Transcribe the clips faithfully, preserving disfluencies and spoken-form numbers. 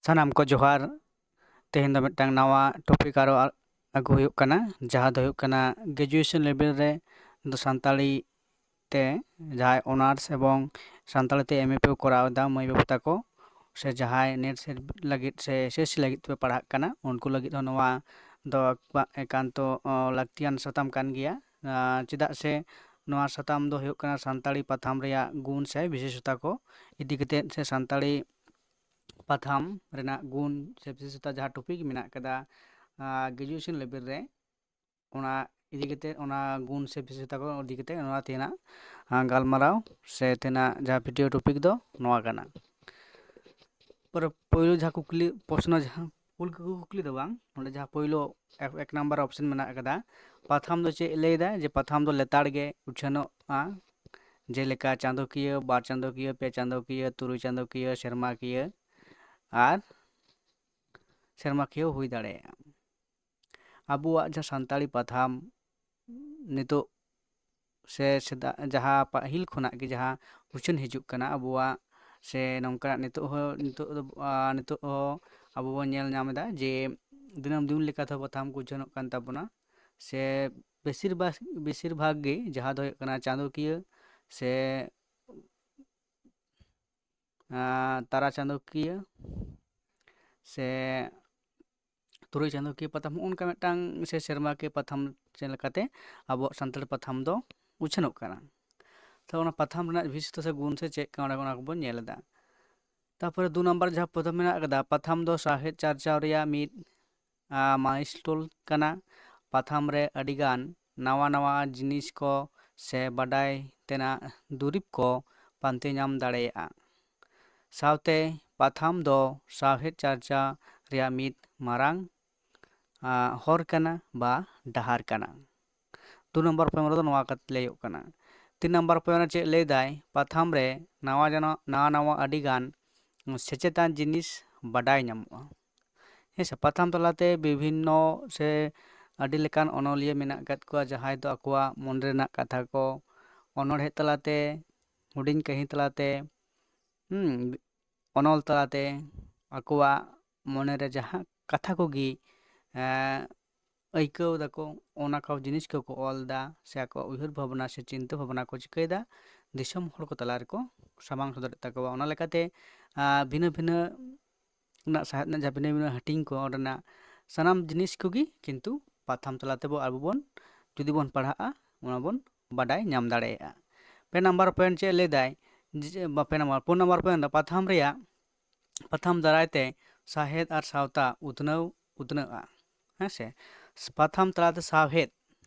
ᱥᱟᱱᱟᱢ ᱠᱚ ᱡᱚᱦᱟᱨ᱾ ᱛᱮᱦᱮᱧ ᱫᱚ ᱢᱤᱫᱴᱟᱝ ᱱᱟᱣᱟ ᱴᱚᱯᱤᱠ ᱟᱨᱚ ᱟ- ᱟᱹᱜᱩ ᱦᱩᱭᱩᱜ ᱠᱟᱱᱟ, ᱡᱟᱦᱟᱸ ᱫᱚ ᱦᱩᱭᱩᱜ ᱠᱟᱱᱟ ᱜᱨᱮᱡᱩᱭᱮᱥᱚᱱ ᱞᱮᱵᱮᱞ ᱨᱮ ᱫᱚ ᱥᱟᱱᱛᱟᱲᱤ ᱛᱮ ᱡᱟᱦᱟᱸᱭ ᱚᱱᱟᱨᱥ ᱮᱵᱚᱝ ᱥᱟᱱᱛᱟᱲᱤ ᱛᱮ ᱮᱢ ᱮ ᱯᱮ ᱠᱚᱨᱟᱣ ᱮᱫᱟ ᱢᱟᱹᱭ ᱵᱟᱹᱵᱩ ᱛᱟᱠᱚ, ᱥᱮ ᱡᱟᱦᱟᱸᱭ ᱱᱮᱴ ᱥᱮᱴ ᱞᱟᱹᱜᱤᱫ ᱥᱮ ᱮᱥ ᱮᱥ ᱥᱤ ᱞᱟᱹᱜᱤᱫ ᱯᱮ ᱯᱟᱲᱦᱟᱜ ᱠᱟᱱᱟ, ᱩᱱᱠᱩ ᱞᱟᱹᱜᱤᱫ ᱦᱚᱸ ᱱᱚᱣᱟ ᱫᱚ ᱮᱠᱟ- ᱮᱠᱟᱱᱛᱚ ᱚ, ᱞᱟᱹᱠᱛᱤᱭᱟᱱ ᱥᱟᱛᱟᱢ ᱠᱟᱱ ᱜᱮᱭᱟ᱾ ᱟ, ᱪᱮᱫᱟᱜ ᱥᱮ ᱱᱚᱣᱟ ᱥᱟᱛᱟᱢ ᱫᱚ ᱦᱩᱭᱩᱜ ᱠᱟᱱᱟ ᱥᱟᱱᱛᱟᱲᱤ ᱯᱟᱛᱷᱟᱢ ᱨᱮᱭᱟᱜ ᱜᱩᱱ ᱥᱮ ᱵᱤᱥᱮᱥᱚᱛᱟ ᱠᱚ ᱤᱫᱤ ᱠᱟᱛᱮᱫ ᱥᱮ ᱥᱟᱱᱛᱟᱲᱤ ᱯᱟᱛᱷᱟᱢ ᱨᱮᱱᱟᱜ ᱜᱩᱱ ᱥᱮ ᱵᱤᱥᱮᱥᱚᱛᱟ ᱡᱟᱦᱟᱸ ᱴᱚᱯᱤᱠ ᱢᱮᱱᱟᱜ ᱠᱟᱫᱟ ᱜᱨᱮᱡᱩᱭᱮᱥᱚᱱ ᱞᱮᱵᱮᱞ ᱨᱮ, ᱚᱱᱟ ᱤᱫᱤ ᱠᱟᱛᱮ, ᱚᱱᱟ ᱜᱩᱱ ᱥᱮ ᱵᱤᱥᱮᱥᱚᱛᱟ ᱠᱚ ᱤᱫᱤ ᱠᱟᱛᱮ ᱱᱚᱣᱟ ᱛᱮᱱᱟᱜ ᱟ, ᱜᱟᱞᱢᱟᱨᱟᱣ ᱥᱮ ᱛᱮᱱᱟᱜ ᱡᱟᱦᱟᱸ ᱵᱷᱤᱰᱤᱭᱳ ᱴᱚᱯᱤᱠ ᱫᱚ ᱱᱚᱣᱟ ᱠᱟᱱᱟ᱾ ᱯᱚᱨᱮ ᱯᱳᱭᱞᱳ ᱡᱟᱦᱟᱸ ᱠᱩᱠᱞᱤ ᱯᱨᱚᱥᱱᱚ, ᱡᱟᱦᱟᱸ ᱠᱩᱞ ᱠᱩᱠᱞᱤ ᱫᱚ ᱵᱟᱝ, ᱱᱚᱰᱮ ᱡᱟᱦᱟᱸ ᱯᱳᱭᱞᱳ ᱮᱠ, ᱮᱠ ᱱᱟᱢᱵᱟᱨ ᱚᱯᱥᱮᱱ ᱢᱮᱱᱟᱜ ᱟᱠᱟᱫᱟ, ᱯᱟᱛᱷᱟᱢ ᱫᱚ ᱪᱮᱫ ᱞᱟᱹᱭᱫᱟ? ᱡᱮ ᱯᱟᱛᱷᱟᱢ ᱫᱚ ᱞᱮᱛᱟᱲ ᱜᱮ ᱩᱪᱷᱟᱹᱱᱚᱜᱼᱟ, ᱡᱮᱞᱮᱠᱟ ᱪᱟᱸᱫᱳᱠᱤᱭᱟᱹ, ᱵᱟᱨ ᱪᱟᱸᱫᱳᱠᱤᱭᱟᱹ, ᱯᱮ ᱪᱟᱸᱫᱳᱠᱤᱭᱟᱹ, ᱛᱩᱨᱩᱭ ᱪᱟᱸᱫᱳᱠᱤᱭᱟᱹ, ᱥᱮᱨᱢᱟᱠᱤᱭᱟᱹ ᱟᱨ ᱥᱮᱨᱢᱟᱠᱤᱭᱟᱹ ᱦᱩᱭ ᱫᱟᱲᱮᱭᱟᱜᱼᱟ᱾ ᱟᱵᱚᱣᱟᱜ ᱡᱟᱦᱟᱸ ᱥᱟᱱᱛᱟᱲᱤ ᱯᱟᱛᱷᱟᱢ ᱱᱤᱛᱚᱜ ᱥᱮ ᱥᱮᱫᱟᱜ ᱡᱟᱦᱟᱸ ᱯᱟᱹᱦᱤᱞ ᱠᱷᱚᱱᱟᱜ ᱜᱮ ᱡᱟᱦᱟᱸ ᱩᱪᱷᱟᱹᱱ ᱦᱤᱡᱩᱜ ᱠᱟᱱᱟ ᱟᱵᱚᱣᱟᱜ, ᱥᱮ ᱱᱚᱝᱠᱟᱱᱟᱜ ᱱᱤᱛᱚᱜ ᱦᱚᱸ, ᱱᱤᱛᱚᱜ ᱫᱚ, ᱟ, ᱱᱤᱛᱚᱜ ᱦᱚᱸ ᱟᱵᱚ ᱵᱚᱱ ᱧᱮᱞ ᱧᱟᱢ ᱮᱫᱟ ᱡᱮ ᱫᱤᱱᱟᱹᱢ ᱫᱤᱱ ᱞᱮᱠᱟᱛᱮ ᱯᱟᱛᱷᱟᱢ ᱠᱚ ᱩᱪᱷᱟᱹᱱᱚᱜ ᱠᱟᱱ ᱛᱟᱵᱚᱱᱟ, ᱥᱮ ᱵᱮᱥᱤᱨ ᱵᱷᱟᱜᱽ, ᱵᱮᱥᱤᱨ ᱵᱷᱟᱜᱽ ᱜᱮ ᱡᱟᱦᱟᱸ ᱫᱚ ᱦᱩᱭᱩᱜ ᱠᱟᱱᱟ ᱪᱟᱸᱫᱳᱠᱤᱭᱟᱹ ᱥᱮ ᱟᱨ ᱛᱟᱨᱟ ᱪᱟᱸᱫᱳᱠᱤᱭᱟᱹ ᱥᱮ ᱛᱩᱨᱩᱭ ᱪᱟᱸᱫᱳᱠᱤᱭᱟᱹ ᱯᱟᱛᱷᱟᱢ, ᱦᱚᱸᱜᱼᱚ ᱱᱚᱝᱠᱟ ᱢᱤᱫᱴᱟᱝ ᱥᱮ ᱥᱮᱨᱢᱟᱠᱤᱭᱟᱹ ᱯᱟᱛᱷᱟᱢ ᱪᱮᱫ ᱞᱮᱠᱟᱛᱮ ᱟᱵᱚᱣᱟᱜ ᱥᱟᱱᱛᱟᱲᱤ ᱯᱟᱛᱷᱟᱢ ᱫᱚ ᱩᱪᱷᱟᱹᱱᱚᱜ ᱠᱟᱱᱟ᱾ ᱛᱚ ᱚᱱᱟ ᱯᱟᱛᱷᱟᱢ ᱨᱮᱱᱟᱜ ᱵᱤᱥᱮᱥᱚᱛᱟ ᱥᱮ ᱜᱩᱱ ᱥᱮ ᱪᱮᱫ ᱠᱟᱱᱟ, ᱚᱱᱟ ᱠᱚᱵᱚᱱ ᱧᱮᱞ ᱮᱫᱟ᱾ ᱛᱟᱨᱯᱚᱨᱮ ᱫᱩ ᱱᱟᱢᱵᱟᱨ ᱡᱟᱦᱟᱸ ᱯᱟᱛᱷᱟᱢ ᱢᱮᱱᱟᱜ ᱟᱠᱟᱫᱟ, ᱯᱟᱛᱷᱟᱢ ᱫᱚ ᱥᱟᱶᱦᱮᱫ ᱪᱟᱨᱪᱟᱣ ᱨᱮᱭᱟᱜ ᱢᱤᱫ ᱟ, ᱢᱟᱭᱤᱞᱥᱴᱳᱱ ᱠᱟᱱᱟ᱾ ᱯᱟᱛᱷᱟᱢ ᱨᱮ ᱟᱹᱰᱤᱜᱟᱱ ᱱᱟᱣᱟ ᱱᱟᱣᱟ ᱡᱤᱱᱤᱥ ᱠᱚ ᱥᱮ ᱵᱟᱰᱟᱭ ᱛᱮᱱᱟᱜ ᱫᱩᱨᱤᱵᱽ ᱠᱚ ᱯᱟᱱᱛᱮ ᱧᱟᱢ ᱫᱟᱲᱮᱭᱟᱜᱼᱟ᱾ ᱥᱟᱶᱛᱮ ᱯᱟᱛᱷᱟᱢ ᱫᱚ ᱥᱟᱶᱦᱮᱫ ᱪᱟᱨᱪᱟ ᱨᱮᱭᱟᱜ ᱢᱤᱫ ᱢᱟᱨᱟᱝ, ᱟ, ᱦᱚᱨ ᱠᱟᱱᱟ ᱵᱟ ᱰᱟᱦᱟᱨ ᱠᱟᱱᱟ᱾ ᱫᱩ ᱱᱟᱢᱵᱟᱨ ᱯᱚᱭᱮᱱᱴ ᱨᱮᱫᱚ ᱱᱚᱣᱟ ᱠᱟᱛ-, ᱞᱟᱹᱭᱚᱜ ᱠᱟᱱᱟ᱾ ᱛᱤᱱ ᱱᱟᱢᱵᱟᱨ ᱯᱚᱭᱮᱱᱴ ᱨᱮ ᱪᱮᱫ ᱞᱟᱹᱭᱫᱟᱭ? ᱯᱟᱛᱷᱟᱢ ᱨᱮ ᱱᱟᱣᱟ ᱡᱟᱱᱟ-, ᱱᱟᱣᱟ ᱱᱟᱣᱟ ᱟᱹᱰᱤᱜᱟᱱ ᱥᱮᱪᱮᱛᱟᱱ ᱡᱤᱱᱤᱥ ᱵᱟᱰᱟᱭ ᱧᱟᱢᱚᱜᱼᱟ᱾ ᱦᱮᱸ ᱥᱮ, ᱯᱟᱛᱷᱟᱢ ᱛᱟᱞᱟᱛᱮ ᱵᱤᱵᱷᱤᱱᱱᱚ ᱥᱮ ᱟᱹᱰᱤ ᱞᱮᱠᱟᱱ ᱚᱱᱚᱞᱤᱭᱟᱹ ᱢᱮᱱᱟᱜ ᱟᱠᱟᱫ ᱠᱚᱣᱟ, ᱡᱟᱦᱟᱸᱭ ᱫᱚ ᱟᱠᱚᱣᱟᱜ ᱢᱚᱱᱮ ᱨᱮᱱᱟᱜ ᱠᱟᱛᱷᱟ ᱠᱚ ᱚᱱᱚᱬᱦᱮ ᱛᱟᱞᱟᱛᱮ, ᱦᱩᱰᱤᱧ ᱠᱟᱹᱦᱱᱤ ᱛᱟᱞᱟᱛᱮ, ᱦᱩᱸ, ᱚᱱᱚᱞ ᱛᱟᱞᱟᱛᱮ, ᱟᱠᱚᱣᱟᱜ ᱢᱚᱱᱮᱨᱮ ᱡᱟᱦᱟᱸ ᱠᱟᱛᱷᱟ ᱠᱚᱜᱮ ᱮᱸ, ᱟᱹᱭᱠᱟᱹᱣ ᱫᱟᱠᱚ, ᱚᱱᱟ ᱠᱚ ᱡᱤᱱᱤᱥ ᱠᱚᱠᱚ ᱚᱞ ᱮᱫᱟ, ᱥᱮ ᱟᱠᱚᱣᱟᱜ ᱩᱭᱦᱟᱹᱨ ᱵᱷᱟᱵᱽᱱᱟ ᱥᱮ ᱪᱤᱱᱛᱟᱹ ᱵᱷᱟᱵᱽᱱᱟ ᱠᱚ ᱪᱤᱠᱟᱹᱭᱮᱫᱟ, ᱫᱤᱥᱚᱢ ᱦᱚᱲ ᱠᱚ ᱛᱟᱞᱟ ᱨᱮᱠᱚ ᱥᱟᱢᱟᱝ ᱥᱚᱫᱚᱨᱮᱫ ᱛᱟᱠᱚᱣᱟ᱾ ᱚᱱᱟ ᱞᱮᱠᱟᱛᱮ ᱟᱸ, ᱵᱷᱤᱱᱟᱹ ᱵᱷᱤᱱᱟᱹ ᱨᱮᱱᱟᱜ ᱥᱟᱶᱦᱮᱫ ᱨᱮᱱᱟᱜ ᱡᱟᱦᱟᱸ ᱵᱷᱤᱱᱟᱹ ᱵᱷᱤᱱᱟᱹ ᱦᱟᱹᱴᱤᱧ ᱠᱚ, ᱚᱸᱰᱮᱱᱟᱜ ᱥᱟᱱᱟᱢ ᱡᱤᱱᱤᱥ ᱠᱚᱜᱮ ᱠᱤᱱᱛᱩ ᱯᱟᱛᱷᱟᱢ ᱛᱟᱞᱟ ᱛᱮᱵᱚ ᱟᱵᱚ ᱵᱚᱱ, ᱡᱩᱫᱤ ᱵᱚᱱ ᱯᱟᱲᱦᱟᱜᱼᱟ, ᱚᱱᱟ ᱵᱚᱱ ᱵᱟᱰᱟᱭ ᱧᱟᱢ ᱫᱟᱲᱮᱭᱟᱜᱼᱟ᱾ ᱯᱮ ᱱᱟᱢᱵᱟᱨ ᱯᱚᱭᱮᱱᱴ ᱪᱮᱫ ᱞᱟᱹᱭᱫᱟᱭ? ᱡᱮ, ᱵᱟ, ᱯᱮ ᱱᱟᱢᱵᱟᱨ, ᱯᱩᱱ ᱱᱟᱢᱵᱟᱨ ᱯᱚᱭᱮᱱᱴ ᱫᱚ ᱯᱟᱛᱷᱟᱢ ᱨᱮᱭᱟᱜ, ᱯᱟᱛᱷᱟᱢ ᱫᱟᱨᱟᱭ ᱛᱮ ᱥᱟᱶᱦᱮᱫ ᱟᱨ ᱥᱟᱶᱛᱟ ᱩᱛᱱᱟᱹᱣ, ᱩᱛᱱᱟᱹᱜᱼᱟ᱾ ᱦᱮᱸ ᱥᱮ? ᱯᱟᱛᱷᱟᱢ ᱛᱟᱞᱟᱛᱮ ᱥᱟᱶᱦᱮᱫ,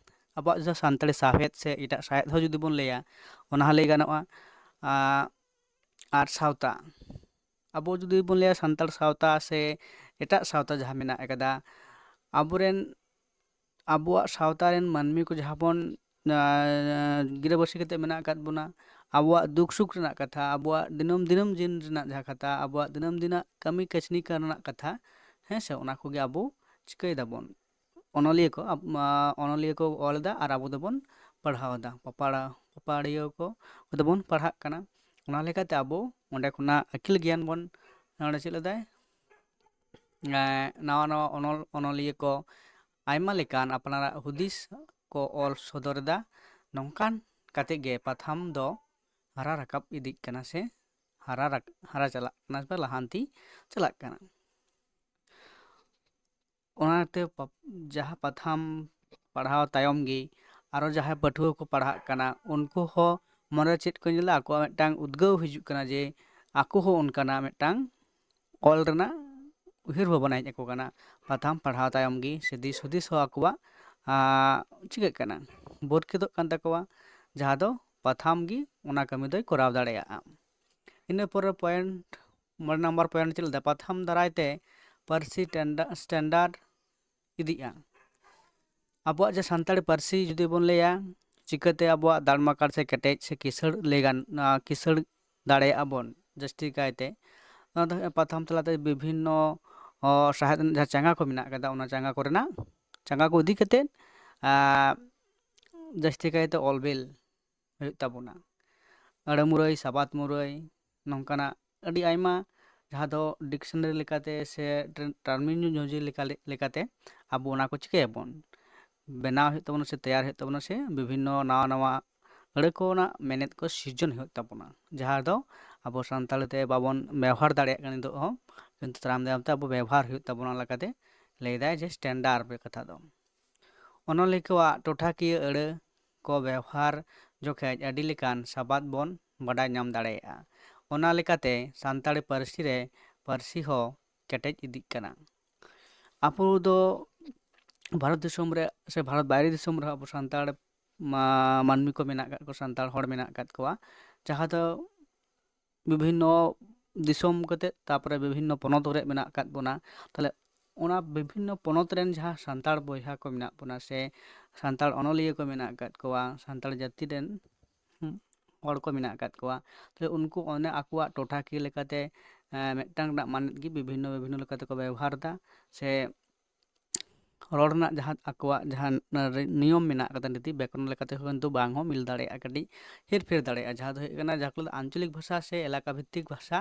ᱟᱵᱚᱣᱟᱜ ᱡᱟᱦᱟᱸ ᱥᱟᱱᱛᱟᱲᱤ ᱥᱟᱶᱦᱮᱫ ᱥᱮ ᱮᱴᱟᱜ ᱥᱟᱶᱦᱮᱫ ᱦᱚᱸ ᱡᱩᱫᱤ ᱵᱚᱱ ᱞᱟᱹᱭᱟ, ᱚᱱᱟ ᱦᱚᱸ ᱞᱟᱹᱭ ᱜᱟᱱᱚᱜᱼᱟ᱾ ᱟᱸ, ᱟᱨ ᱥᱟᱶᱛᱟ, ᱟᱵᱚ ᱡᱩᱫᱤ ᱵᱚᱱ ᱞᱟᱹᱭᱟ ᱥᱟᱱᱛᱟᱲ ᱥᱟᱶᱛᱟ ᱥᱮ ᱮᱴᱟᱜ ᱥᱟᱶᱛᱟ ᱡᱟᱦᱟᱸ ᱢᱮᱱᱟᱜ ᱟᱠᱟᱫᱟ, ᱟᱵᱚᱨᱮᱱ, ᱟᱵᱚᱣᱟᱜ ᱥᱟᱶᱛᱟ ᱨᱮᱱ ᱢᱟᱹᱱᱢᱤ ᱠᱚ ᱡᱟᱦᱟᱸ ᱵᱚᱱ, ᱟᱸ, ᱜᱤᱨᱟᱹᱵᱟᱹᱥᱤ ᱠᱟᱛᱮ ᱢᱮᱱᱟᱜ ᱟᱠᱟᱫ ᱵᱚᱱᱟ, ᱟᱵᱚᱣᱟᱜ ᱫᱩᱠ ᱥᱩᱠ ᱨᱮᱱᱟᱜ ᱠᱟᱛᱷᱟ, ᱟᱵᱚᱣᱟᱜ ᱫᱤᱱᱟᱹᱢ ᱫᱤᱱᱟᱹᱢ ᱡᱤᱭᱚᱱ ᱨᱮᱱᱟᱜ ᱡᱟᱦᱟᱸ ᱠᱟᱛᱷᱟ, ᱟᱵᱚᱣᱟᱜ ᱫᱤᱱᱟᱹᱢ ᱫᱤᱱᱟᱜ ᱠᱟᱹᱢᱤ ᱠᱟᱹᱥᱱᱤ ᱠᱟᱨ ᱨᱮᱱᱟᱜ ᱠᱟᱛᱷᱟ, ᱦᱮᱸ ᱥᱮ, ᱚᱱᱟ ᱠᱚᱜᱮ ᱟᱵᱚ ᱪᱤᱠᱟᱹᱭ ᱫᱟᱵᱚᱱ, ᱚᱱᱚᱞᱤᱭᱟᱹ ᱠᱚ, ᱟᱵ-, ᱢᱟ, ᱚᱱᱚᱞᱤᱭᱟᱹ ᱠᱚ ᱚᱞ ᱮᱫᱟ ᱟᱨ ᱟᱵᱚ ᱫᱚᱵᱚᱱ ᱯᱟᱲᱦᱟᱣ ᱮᱫᱟ, ᱯᱟᱯᱟᱲᱟ-, ᱯᱟᱯᱟᱲᱤᱭᱟᱹ ᱠᱚ ᱫᱚᱵᱚᱱ ᱯᱟᱲᱦᱟᱜ ᱠᱟᱱᱟ᱾ ᱚᱱᱟ ᱞᱮᱠᱟᱛᱮ ᱟᱵᱚ ᱚᱸᱰᱮ ᱠᱷᱚᱱᱟᱜ ᱟᱹᱠᱤᱞ ᱜᱮᱭᱟᱱ ᱵᱚᱱ, ᱚᱸᱰᱮ ᱪᱮᱫ ᱞᱮᱫᱟᱭ? ᱮᱸ, ᱱᱟᱣᱟ ᱱᱟᱣᱟ ᱚᱱᱚᱞ, ᱚᱱᱚᱞᱤᱭᱟᱹ ᱠᱚ ᱟᱭᱢᱟ ᱞᱮᱠᱟᱱ ᱟᱯᱱᱟᱨᱟᱜ ᱦᱩᱫᱤᱥ ᱠᱚ ᱚᱞ ᱥᱚᱫᱚᱨ ᱮᱫᱟ᱾ ᱱᱚᱝᱠᱟᱱ ᱠᱟᱛᱮ ᱜᱮ ᱯᱟᱛᱷᱟᱢ ᱫᱚ ᱦᱟᱨᱟ ᱨᱟᱠᱟᱵ ᱤᱫᱤᱜ ᱠᱟᱱᱟ ᱥᱮ ᱦᱟᱨᱟ ᱨᱟᱠ-, ᱦᱟᱨᱟ ᱪᱟᱞᱟᱜ ᱠᱟᱱᱟ ᱥᱮ ᱞᱟᱦᱟᱱᱛᱤ ᱪᱟᱞᱟᱜ ᱠᱟᱱᱟ᱾ ᱚᱱᱟᱛᱮ ᱯᱟ-, ᱡᱟᱦᱟᱸ ᱯᱟᱛᱷᱟᱢ ᱯᱟᱲᱦᱟᱣ ᱛᱟᱭᱚᱢ ᱜᱮ ᱟᱨᱚ ᱡᱟᱦᱟᱸᱭ ᱯᱟᱹᱴᱷᱩᱣᱟᱹ ᱠᱚ ᱯᱟᱲᱦᱟᱜ ᱠᱟᱱᱟ, ᱩᱱᱠᱩ ᱦᱚᱸ ᱢᱚᱱᱮ ᱪᱮᱫ ᱠᱚ ᱧᱮᱞᱟ, ᱟᱠᱚᱣᱟᱜ ᱢᱤᱫᱴᱟᱝ ᱩᱫᱽᱜᱟᱹᱣ ᱦᱤᱡᱩᱜ ᱠᱟᱱᱟ ᱡᱮ ᱟᱠᱚ ᱦᱚᱸ ᱚᱱᱠᱟᱱᱟᱜ ᱢᱤᱫᱴᱟᱝ ᱚᱞ ᱨᱮᱱᱟᱜ ᱩᱭᱦᱟᱹᱨ ᱵᱷᱟᱵᱽᱱᱟ ᱦᱮᱡ ᱟᱠᱚ ᱠᱟᱱᱟ᱾ ᱯᱟᱛᱷᱟᱢ ᱯᱟᱲᱦᱟᱣ ᱛᱟᱭᱚᱢ ᱜᱮ ᱥᱮ ᱫᱤᱥ ᱦᱩᱫᱤᱥ ᱦᱚᱸ ᱟᱠᱚᱣᱟᱜ, ᱟᱸ, ᱪᱤᱠᱟᱹᱜ ᱠᱟᱱᱟ, ᱵᱚᱨᱠᱮᱛᱚᱜ ᱠᱟᱱ ᱛᱟᱠᱚᱣᱟ, ᱡᱟᱦᱟᱸ ᱫᱚ ᱯᱟᱛᱷᱟᱢ ᱜᱮ ᱚᱱᱟ ᱠᱟᱹᱢᱤ ᱫᱚᱭ ᱠᱚᱨᱟᱣ ᱫᱟᱲᱮᱭᱟᱜᱼᱟ᱾ ᱤᱱᱟᱹ ᱯᱚᱨᱮ ᱯᱚᱭᱮᱱᱴ, ᱢᱚᱬᱮ ᱱᱟᱢᱵᱟᱨ ᱯᱚᱭᱮᱱᱴ ᱪᱮᱫ ᱞᱮᱠᱟ? ᱯᱟᱛᱷᱟᱢ ᱫᱟᱨᱟᱭ ᱛᱮ ᱯᱟᱹᱨᱥᱤ ᱴᱮᱱᱰᱟ-, ᱥᱴᱮᱱᱰᱟᱨᱰ ᱤᱫᱤᱜᱼᱟ᱾ ᱟᱵᱚᱣᱟᱜ ᱡᱮ ᱥᱟᱱᱛᱟᱲᱤ ᱯᱟᱹᱨᱥᱤ ᱡᱩᱫᱤ ᱵᱚᱱ ᱞᱟᱹᱭᱟ, ᱪᱤᱠᱟᱹᱛᱮ ᱟᱵᱚᱣᱟᱜ ᱫᱟᱲᱢᱟᱠᱟᱲ ᱥᱮ ᱠᱮᱴᱮᱡ ᱥᱮ ᱠᱤᱥᱟᱹᱬ ᱞᱟᱹᱭ ᱜᱟᱱ-, ᱟᱸ, ᱠᱤᱥᱟᱹᱬ ᱫᱟᱲᱮᱭᱟᱜᱼᱟ ᱵᱚᱱ ᱡᱟᱹᱥᱛᱤ ᱠᱟᱭᱛᱮ? ᱚᱱᱟ ᱫᱚ ᱯᱟᱛᱷᱟᱢ ᱛᱟᱞᱟᱛᱮ ᱵᱤᱵᱷᱤᱱᱱᱚ, ᱚ, ᱥᱟᱶᱦᱮᱫ ᱨᱮᱱᱟᱜ ᱡᱟᱦᱟᱸ ᱪᱟᱸᱜᱟ ᱠᱚ ᱢᱮᱱᱟᱜ ᱟᱠᱟᱫᱟ, ᱚᱱᱟ ᱪᱟᱸᱜᱟ ᱠᱚᱨᱮᱱᱟᱜ, ᱪᱟᱸᱜᱟ ᱠᱚ ᱤᱫᱤ ᱠᱟᱛᱮᱫ, ᱟᱸ, ᱡᱟᱹᱥᱛᱤ ᱠᱟᱭᱛᱮ ᱚᱞ ᱵᱤᱞ ᱦᱩᱭᱩᱜ ᱛᱟᱵᱚᱱᱟ᱾ ᱟᱹᱲᱟᱹ ᱢᱩᱨᱟᱹᱭ, ᱥᱟᱵᱟᱫ ᱢᱩᱨᱟᱹᱭ, ᱱᱚᱝᱠᱟᱱᱟᱜ ᱟᱹᱰᱤ ᱟᱭᱢᱟ ᱡᱟᱦᱟᱸ ᱫᱚ ᱰᱤᱠᱥᱚᱱᱟᱨᱤ ᱞᱮᱠᱟᱛᱮ ᱥᱮ ᱴᱟᱨᱢᱤᱱᱳᱞᱚᱡᱤ ᱞᱮᱠᱟ ᱞᱮᱠᱟᱛᱮ ᱟᱵᱚ ᱚᱱᱟ ᱠᱚ ᱪᱤᱠᱟᱹᱭᱟᱵᱚᱱ, ᱵᱮᱱᱟᱣ ᱦᱩᱭᱩᱜ ᱛᱟᱵᱚᱱᱟ ᱥᱮ ᱛᱮᱭᱟᱨ ᱦᱩᱭᱩᱜ ᱛᱟᱵᱚᱱᱟ ᱥᱮ ᱵᱤᱵᱷᱤᱱᱱᱚ ᱱᱟᱣᱟ ᱱᱟᱣᱟ ᱟᱹᱲᱟᱹ ᱠᱚ ᱨᱮᱱᱟᱜ ᱢᱮᱱᱮᱫ ᱠᱚ ᱥᱤᱨᱡᱚᱱ ᱦᱩᱭᱩᱜ ᱛᱟᱵᱚᱱᱟ, ᱡᱟᱦᱟᱸ ᱫᱚ ᱟᱵᱚ ᱥᱟᱱᱛᱟᱲᱤ ᱛᱮ ᱵᱟᱵᱚᱱ ᱵᱮᱣᱦᱟᱨ ᱫᱟᱲᱮᱭᱟᱜ ᱠᱟᱱᱟ ᱱᱤᱛᱚᱜ ᱦᱚᱸ, ᱠᱤᱱᱛᱩ ᱛᱟᱭᱚᱢ ᱫᱟᱨᱟᱢ ᱛᱮ ᱟᱵᱚ ᱵᱮᱣᱦᱟᱨ ᱦᱩᱭᱩᱜ ᱛᱟᱵᱚᱱᱟ ᱞᱮᱠᱟᱛᱮ ᱞᱟᱹᱭᱫᱟᱭ ᱡᱮ ᱥᱴᱮᱱᱰᱟᱨᱰ ᱠᱟᱛᱷᱟ ᱫᱚ᱾ ᱚᱱᱚᱞᱤᱭᱟᱹ ᱠᱚᱣᱟᱜ ᱴᱚᱴᱷᱟᱠᱤᱭᱟᱹ ᱟᱹᱲᱟᱹ ᱠᱚ ᱵᱮᱣᱦᱟᱨ ᱡᱚᱠᱷᱮᱡ ᱟᱹᱰᱤ ᱞᱮᱠᱟᱱ ᱥᱟᱵᱟᱫ ᱵᱚᱱ ᱵᱟᱰᱟᱭ ᱧᱟᱢ ᱫᱟᱲᱮᱭᱟᱜᱼᱟ᱾ ᱚᱱᱟ ᱞᱮᱠᱟᱛᱮ ᱥᱟᱱᱛᱟᱲᱤ ᱯᱟᱹᱨᱥᱤ ᱨᱮ ᱯᱟᱹᱨᱥᱤ ᱦᱚᱸ ᱠᱮᱴᱮᱡ ᱤᱫᱤᱜ ᱠᱟᱱᱟ᱾ ᱟᱵᱚ ᱫᱚ ᱵᱷᱟᱨᱚᱛ ᱫᱤᱥᱚᱢ ᱨᱮ ᱥᱮ ᱵᱷᱟᱨᱚᱛ ᱵᱟᱭᱨᱮ ᱫᱤᱥᱚᱢ ᱨᱮᱦᱚᱸ ᱟᱵᱚ ᱥᱟᱱᱛᱟᱲ ᱢᱟ-, ᱢᱟᱹᱱᱢᱤ ᱠᱚ ᱢᱮᱱᱟᱜ ᱟᱠᱟᱫ ᱠᱚᱣᱟ, ᱥᱟᱱᱛᱟᱲ ᱦᱚᱲ ᱢᱮᱱᱟᱜ ᱟᱠᱟᱫ ᱠᱚᱣᱟ, ᱡᱟᱦᱟᱸ ᱫᱚ ᱵᱤᱵᱷᱤᱱᱱᱚ ᱫᱤᱥᱚᱢ ᱠᱟᱛᱮᱫ, ᱛᱟᱨᱯᱚᱨᱮ ᱵᱤᱵᱷᱤᱱᱱᱚ ᱯᱚᱱᱚᱛ ᱠᱚᱨᱮ ᱢᱮᱱᱟᱜ ᱟᱠᱟᱫ ᱵᱚᱱᱟ᱾ ᱛᱟᱦᱞᱮ ᱚᱱᱟ ᱵᱤᱵᱷᱤᱱᱱᱚ ᱯᱚᱱᱚᱛ ᱨᱮᱱ ᱡᱟᱦᱟᱸ ᱥᱟᱱᱛᱟᱲ ᱵᱚᱭᱦᱟ ᱠᱚ ᱢᱮᱱᱟᱜ ᱵᱚᱱᱟ ᱥᱮ ᱥᱟᱱᱛᱟᱲ ᱚᱱᱚᱞᱤᱭᱟᱹ ᱠᱚ ᱢᱮᱱᱟᱜ ᱟᱠᱟᱫ ᱠᱚᱣᱟ, ᱥᱟᱱᱛᱟᱲ ᱡᱟᱹᱛᱤ ᱨᱮᱱ, ᱦᱩᱸ, ᱦᱚᱲ ᱠᱚ ᱢᱮᱱᱟᱜ ᱟᱠᱟᱫ ᱠᱚᱣᱟ, ᱛᱟᱦᱞᱮ ᱩᱱᱠᱩ ᱚᱱᱮ ᱟᱠᱚᱣᱟᱜ ᱴᱚᱴᱷᱟᱠᱤᱭᱟᱹ ᱞᱮᱠᱟᱛᱮ, ᱮᱸ, ᱢᱤᱫᱴᱟᱝ ᱨᱮᱱᱟᱜ ᱢᱟᱱᱮᱫ ᱜᱮ ᱵᱤᱵᱷᱤᱱᱱᱚ ᱵᱤᱵᱷᱤᱱᱱᱚ ᱞᱮᱠᱟ ᱛᱮᱠᱚ ᱵᱮᱵᱚᱦᱟᱨ ᱮᱫᱟ, ᱥᱮ ᱨᱚᱲ ᱨᱮᱱᱟᱜ ᱡᱟᱦᱟᱸ ᱟᱠᱚᱣᱟᱜ ᱡᱟᱦᱟᱸ ᱨᱤ-, ᱱᱤᱭᱚᱢ ᱢᱮᱱᱟᱜ ᱟᱠᱟᱫᱟ, ᱱᱤᱛᱤ ᱵᱮᱠᱚᱨᱚᱱ ᱞᱮᱠᱟᱛᱮ ᱦᱚᱸ ᱠᱤᱱᱛᱩ ᱵᱟᱝ ᱦᱚᱸ ᱢᱤᱞ ᱫᱟᱲᱮᱭᱟᱜᱼᱟ, ᱠᱟᱹᱴᱤᱡ ᱦᱮᱨᱯᱷᱮᱨ ᱫᱟᱲᱮᱭᱟᱜᱼᱟ, ᱡᱟᱦᱟᱸ ᱫᱚ ᱦᱩᱭᱩᱜ ᱠᱟᱱᱟ ᱡᱟᱦᱟᱸ ᱠᱚ ᱞᱟᱹᱭᱫᱟ ᱟᱧᱪᱚᱞᱤᱠ ᱵᱷᱟᱥᱟ ᱥᱮ ᱮᱞᱟᱠᱟ ᱵᱷᱤᱛᱛᱤᱠ ᱵᱷᱟᱥᱟ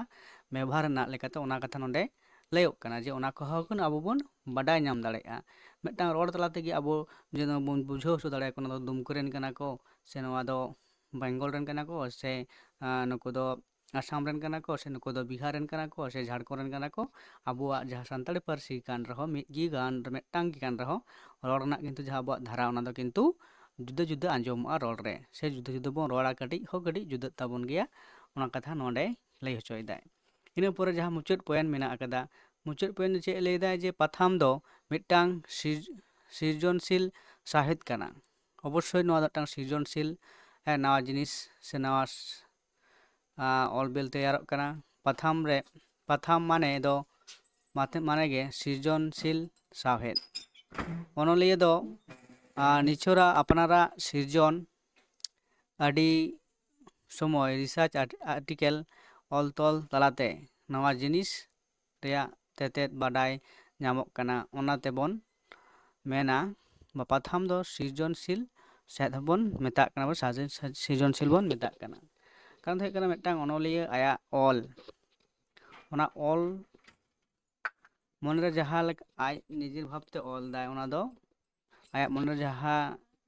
ᱵᱮᱵᱚᱦᱟᱨ ᱨᱮᱱᱟᱜ ᱞᱮᱠᱟᱛᱮ ᱚᱱᱟ ᱠᱟᱛᱷᱟ ᱱᱚᱰᱮ ᱞᱟᱹᱭᱚᱜ ᱠᱟᱱᱟ, ᱡᱮ ᱚᱱᱟ ᱠᱚᱦᱚᱸ ᱠᱤᱱ ᱟᱵᱚ ᱵᱚᱱ ᱵᱟᱰᱟᱭ ᱧᱟᱢ ᱫᱟᱲᱮᱭᱟᱜᱼᱟ᱾ ᱢᱤᱫᱴᱟᱝ ᱨᱚᱲ ᱛᱟᱞᱟ ᱛᱮᱜᱮ ᱟᱵᱚ ᱡᱮᱱᱚ ᱵᱚᱱ ᱵᱩᱡᱷᱟᱹᱣ ᱦᱚᱪᱚ ᱫᱟᱲᱮᱭᱟᱠᱚ, ᱱᱚᱣᱟ ᱫᱚ ᱫᱩᱢᱠᱟᱹ ᱨᱮᱱ ᱠᱟᱱᱟ ᱠᱚ, ᱥᱮ ᱱᱚᱣᱟ ᱫᱚ ᱵᱮᱝᱜᱚᱞ ᱨᱮᱱ ᱠᱟᱱᱟ ᱠᱚ, ᱥᱮ, ᱟᱸ, ᱱᱩᱠᱩ ᱫᱚ ᱟᱥᱟᱢ ᱨᱮᱱ ᱠᱟᱱᱟ ᱠᱚ, ᱥᱮ ᱱᱩᱠᱩ ᱫᱚ ᱵᱤᱦᱟᱨ ᱨᱮᱱ ᱠᱟᱱᱟ ᱠᱚ, ᱥᱮ ᱡᱷᱟᱲᱠᱷᱚᱸᱰ ᱨᱮᱱ ᱠᱟᱱᱟ ᱠᱚ, ᱟᱵᱚᱣᱟᱜ ᱡᱟᱦᱟᱸ ᱥᱟᱱᱛᱟᱲᱤ ᱯᱟᱹᱨᱥᱤ ᱠᱟᱱ ᱨᱮᱦᱚᱸ, ᱢᱤᱫ ᱜᱮ ᱜᱟᱱ, ᱢᱤᱫᱴᱟᱝ ᱜᱮ ᱠᱟᱱ ᱨᱮᱦᱚᱸ, ᱨᱚᱲ ᱨᱮᱱᱟᱜ ᱠᱤᱱᱛᱩ ᱡᱟᱦᱟᱸ ᱟᱵᱚᱣᱟᱜ ᱫᱷᱟᱨᱟ, ᱚᱱᱟ ᱫᱚ ᱠᱤᱱᱛᱩ ᱡᱩᱫᱟᱹ ᱡᱩᱫᱟᱹ ᱟᱸᱡᱚᱢᱚᱜᱼᱟ ᱨᱚᱲ ᱨᱮ, ᱥᱮ ᱡᱩᱫᱟᱹ ᱡᱩᱫᱟᱹ ᱵᱚᱱ ᱨᱚᱲᱟ, ᱠᱟᱹᱴᱤᱡ ᱦᱚᱸ ᱠᱟᱹᱴᱤᱡ ᱡᱩᱫᱟᱹᱜ ᱛᱟᱵᱚᱱ ᱜᱮᱭᱟ᱾ ᱚᱱᱟ ᱠᱟᱛᱷᱟ ᱱᱚᱰᱮ ᱞᱟᱹᱭ ᱦᱚᱪᱚᱭᱮᱫᱟᱭ᱾ ᱤᱱᱟᱹ ᱯᱚᱨᱮ ᱡᱟᱦᱟᱸ ᱢᱩᱪᱟᱹᱫ ᱯᱚᱭᱮᱱᱴ ᱢᱮᱱᱟᱜ ᱟᱠᱟᱫᱟ, ᱢᱩᱪᱟᱹᱫ ᱯᱚᱭᱮᱱᱴ ᱫᱚ ᱪᱮᱫ ᱮ ᱞᱟᱹᱭᱫᱟᱭ? ᱡᱮ ᱯᱟᱛᱷᱟᱢ ᱫᱚ ᱢᱤᱫᱴᱟᱝ ᱥᱤᱨ-, ᱥᱤᱨᱡᱚᱱᱥᱤᱞ ᱥᱟᱶᱦᱮᱫ ᱠᱟᱱᱟ᱾ ᱚᱵᱚᱥᱥᱳᱭ ᱱᱚᱣᱟ ᱫᱚ ᱢᱤᱫᱴᱟᱝ ᱥᱤᱨᱡᱚᱱᱥᱤᱞ, ᱦᱮᱸ, ᱱᱟᱣᱟ ᱡᱤᱱᱤᱥ ᱥᱮ ᱱᱟᱣᱟ ᱥ-, ᱟᱸ, ᱚᱞ ᱵᱤᱞ ᱛᱮᱭᱟᱨᱚᱜ ᱠᱟᱱᱟ᱾ ᱯᱟᱛᱷᱟᱢ ᱨᱮ, ᱯᱟᱛᱷᱟᱢ ᱢᱟᱱᱮ ᱫᱚ, ᱢᱟᱛᱮ-, ᱢᱟᱱᱮ ᱜᱮ ᱥᱤᱨᱡᱚᱱᱥᱤᱞ ᱥᱟᱶᱦᱮᱫ᱾ ᱚᱱᱚᱞᱤᱭᱟᱹ ᱫᱚ, ᱟᱸ, ᱱᱤᱪᱷᱚᱨᱟ ᱟᱯᱱᱟᱨᱟᱜ ᱥᱤᱨᱡᱚᱱ ᱟᱹᱰᱤ ᱥᱚᱢᱚᱭ ᱨᱤᱥᱟᱨᱪ ᱟᱨᱴ-, ᱟᱨᱴᱤᱠᱮᱞ ᱚᱞ ᱛᱚᱞ ᱛᱟᱞᱟᱛᱮ ᱱᱟᱣᱟ ᱡᱤᱱᱤᱥ ᱨᱮᱭᱟᱜ ᱛᱮᱛᱮᱫ ᱵᱟᱰᱟᱭ ᱧᱟᱢᱚᱜ ᱠᱟᱱᱟ᱾ ᱚᱱᱟ ᱛᱮᱵᱚᱱ ᱢᱮᱱᱟ ᱵᱟ ᱯᱟᱛᱷᱟᱢ ᱫᱚ ᱥᱤᱨᱡᱚᱱᱥᱤᱞ ᱥᱮᱫ ᱦᱚᱸᱵᱚᱱ ᱢᱮᱛᱟᱜ ᱠᱟᱱᱟ, ᱵᱚᱱ ᱥᱟᱡᱮᱱ-, ᱥᱤᱨᱡᱚᱱᱥᱤᱞ ᱵᱚᱱ ᱢᱮᱛᱟᱜ ᱠᱟᱱᱟ᱾ ᱠᱟᱨᱚᱱ ᱫᱚ ᱦᱩᱭᱩᱜ ᱠᱟᱱᱟ ᱢᱤᱫᱴᱟᱝ ᱚᱱᱚᱞᱤᱭᱟᱹ ᱟᱭᱟᱜ ᱚᱞ, ᱚᱱᱟ ᱚᱞ ᱢᱚᱱᱮᱨᱮ ᱡᱟᱦᱟᱸ ᱞᱮᱠᱟ ᱟᱡ ᱱᱤᱡᱮᱨ ᱵᱷᱟᱵᱽᱛᱮ ᱚᱞ ᱫᱟᱭ, ᱚᱱᱟ ᱫᱚ ᱟᱭᱟᱜ ᱢᱚᱱᱮᱨᱮ ᱡᱟᱦᱟᱸ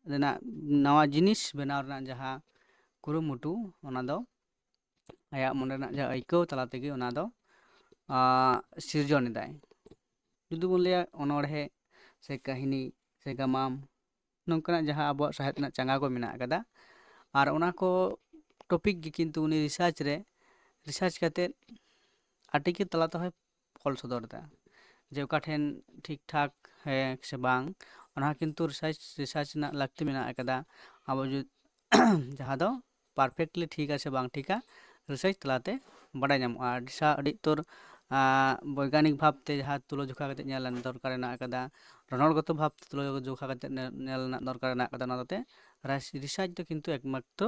ᱨᱮᱱᱟᱜ ᱱᱟᱣᱟ ᱡᱤᱱᱤᱥ ᱵᱮᱱᱟᱣ ᱨᱮᱱᱟᱜ ᱡᱟᱦᱟᱸ ᱠᱩᱨᱩᱢᱩᱴᱩ, ᱚᱱᱟ ᱫᱚ ᱟᱭᱟᱜ ᱢᱚᱱᱮ ᱨᱮᱱᱟᱜ ᱡᱟᱦᱟᱸ ᱟᱹᱭᱠᱟᱹᱣ ᱛᱟᱞᱟ ᱛᱮᱜᱮ ᱚᱱᱟ ᱫᱚ ᱟᱸ, ᱥᱤᱨᱡᱚᱱ ᱮᱫᱟᱭ᱾ ᱡᱩᱫᱤ ᱵᱚᱱ ᱞᱟᱹᱭᱟ ᱚᱱᱚᱬᱦᱮ ᱥᱮ ᱠᱟᱹᱦᱱᱤ ᱥᱮ ᱜᱟᱢᱟᱢ, ᱱᱚᱝᱠᱟᱱᱟᱜ ᱡᱟᱦᱟᱸ ᱟᱵᱚᱣᱟᱜ ᱥᱟᱶᱦᱮᱫ ᱨᱮᱱᱟᱜ ᱪᱟᱸᱜᱟ ᱠᱚ ᱢᱮᱱᱟᱜ ᱟᱠᱟᱫᱟ, ᱟᱨ ᱚᱱᱟ ᱠᱚ ᱴᱚᱯᱤᱠ ᱜᱮ ᱠᱤᱱᱛᱩ ᱩᱱᱤ ᱨᱤᱥᱟᱨᱪ ᱨᱮ, ᱨᱤᱥᱟᱨᱪ ᱠᱟᱛᱮᱫ ᱟᱹᱰᱤ ᱜᱮ ᱛᱟᱞᱟ ᱛᱮᱦᱚᱸᱭ ᱚᱞ ᱥᱚᱫᱚᱨ ᱮᱫᱟ, ᱡᱮ ᱚᱠᱟ ᱴᱷᱮᱱ ᱴᱷᱤᱠ ᱴᱷᱟᱠ ᱦᱮᱸ ᱥᱮ ᱵᱟᱝ, ᱚᱱᱟ ᱦᱚᱸ ᱠᱤᱱᱛᱩ ᱨᱤᱥᱟᱨᱪ, ᱨᱤᱥᱟᱨᱪ ᱨᱮᱱᱟᱜ ᱞᱟᱹᱠᱛᱤ ᱢᱮᱱᱟᱜ ᱟᱠᱟᱫᱟ᱾ ᱟᱵᱚ ᱡᱩᱫᱤ ᱡᱟᱦᱟᱸ ᱫᱚ ᱯᱟᱨᱯᱷᱮᱠᱴᱞᱤ ᱴᱷᱤᱠᱟ ᱥᱮ ᱵᱟᱝ ᱴᱷᱤᱠᱟ, ᱨᱤᱥᱟᱨᱪ ᱛᱟᱞᱟᱛᱮ ᱵᱟᱰᱟᱭ ᱧᱟᱢᱚᱜᱼᱟ᱾ ᱟᱹᱰᱤ ᱥᱟ-, ᱟᱹᱰᱤ ᱩᱛᱟᱹᱨ, ᱟᱸ, ᱵᱳᱭᱜᱟᱱᱤᱠ ᱵᱷᱟᱵᱽᱛᱮ ᱡᱟᱦᱟᱸ ᱛᱩᱞᱟᱹᱡᱚᱠᱷᱟ ᱠᱟᱛᱮ ᱧᱮᱞ ᱨᱮᱱᱟᱜ ᱫᱚᱨᱠᱟᱨ ᱢᱮᱱᱟᱜ ᱟᱠᱟᱫᱟ, ᱨᱚᱱᱚᱲᱜᱚᱛᱚ ᱵᱷᱟᱵᱽᱛᱮ ᱛᱩᱞᱟᱹᱡᱚᱠᱷᱟ ᱠᱟᱛᱮ ᱧᱮᱞ, ᱧᱮᱞ ᱨᱮᱱᱟᱜ ᱫᱚᱨᱠᱟᱨ ᱢᱮᱱᱟᱜ ᱟᱠᱟᱫᱟ᱾ ᱚᱱᱟ ᱦᱚᱛᱮᱛᱮ ᱨᱟᱥ-, ᱨᱤᱥᱟᱨᱪ ᱫᱚ ᱠᱤᱱᱛᱩ ᱮᱠᱢᱟᱛᱨᱚ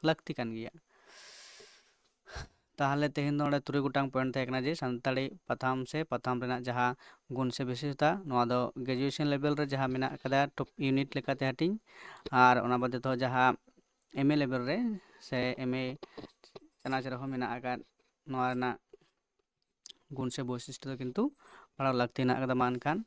ᱞᱟᱹᱠᱛᱤ ᱠᱟᱱ ᱜᱮᱭᱟ᱾ ᱛᱟᱦᱚᱞᱮ ᱛᱮᱦᱮᱧ ᱫᱚ ᱱᱚᱰᱮ ᱛᱩᱨᱩᱭ ᱜᱚᱴᱟᱝ ᱯᱚᱭᱮᱱᱴ ᱛᱟᱦᱮᱸ ᱠᱟᱱᱟ, ᱡᱮ ᱥᱟᱱᱛᱟᱲᱤ ᱯᱟᱛᱷᱟᱢ ᱥᱮ ᱯᱟᱛᱷᱟᱢ ᱨᱮᱱᱟᱜ ᱡᱟᱦᱟᱸ ᱜᱩᱱ ᱥᱮ ᱵᱤᱥᱮᱥᱚᱛᱟ, ᱱᱚᱣᱟ ᱫᱚ ᱜᱨᱮᱡᱩᱭᱮᱥᱚᱱ ᱞᱮᱵᱮᱞ ᱨᱮ ᱡᱟᱦᱟᱸ ᱢᱮᱱᱟᱜ ᱟᱠᱟᱫᱟ ᱴᱚᱯ ᱤᱭᱩᱱᱤᱴ ᱞᱮᱠᱟᱛᱮ ᱦᱟᱹᱴᱤᱧ, ᱟᱨ ᱚᱱᱟ ᱵᱟᱫᱮ ᱫᱚ ᱡᱟᱦᱟᱸ ᱮᱢ ᱮ ᱞᱮᱵᱮᱞ ᱨᱮ ᱥᱮ ᱮᱢ ᱮ ᱪᱟᱱᱟᱪ ᱨᱮᱦᱚᱸ ᱢᱮᱱᱟᱜ ᱟᱠᱟᱫ ᱱᱚᱣᱟ ᱨᱮᱱᱟᱜ ᱜᱩᱱ ᱥᱮ ᱵᱳᱭᱥᱤᱥᱴᱚ ᱫᱚ ᱠᱤᱱᱛᱩ ᱵᱟᱲᱟᱭ ᱞᱟᱹᱠᱛᱤ ᱢᱮᱱᱟᱜ ᱟᱠᱟᱫᱟ᱾ ᱢᱟ ᱮᱱᱠᱷᱟᱱ